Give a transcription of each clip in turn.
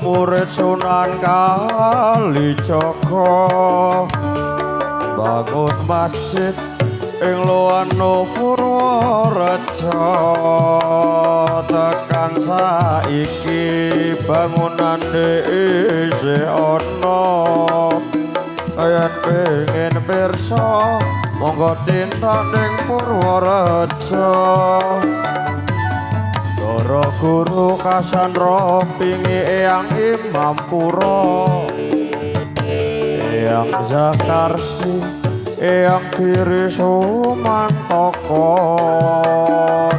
Murid Sunan Kalijaga bangun masjid ing Loano Purworejo. Tekan saiki bangunane isih ana. Yen pengen pirsa monggo tindak ning Purworejo. Doro guru Kasan Pingi Eyang Imam Puro, Eyang Zakarsi, Eyang Giri Sumantoko,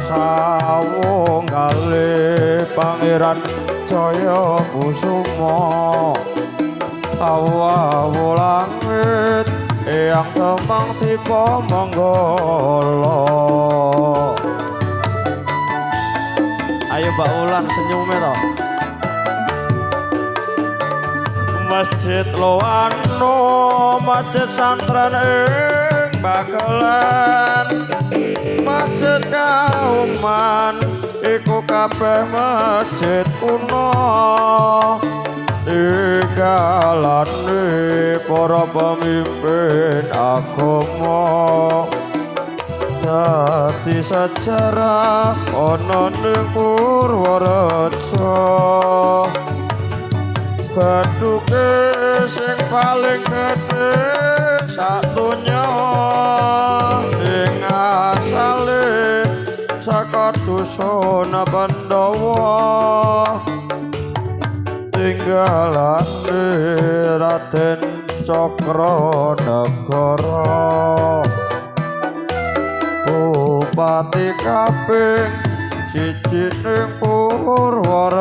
Sawung Gale Pangeran Jaya Kusuma, Awu langit Eyang Demang Dipa Manggala. Ayo Mbak Ulan senyume to. Masjid Loano, Masjid Santren ing Bagelen, Masjid Kauman, iku kabeh masjid kuno. Tinggalane para pemimpin agama dadi sejarah ana ning Purworejo. Bathuke sing paling gedhe sak donya sing asale saka dusun Pandhawa, tinggalane Raden Cakranegara, Bupati kaping siji ning Purworejo.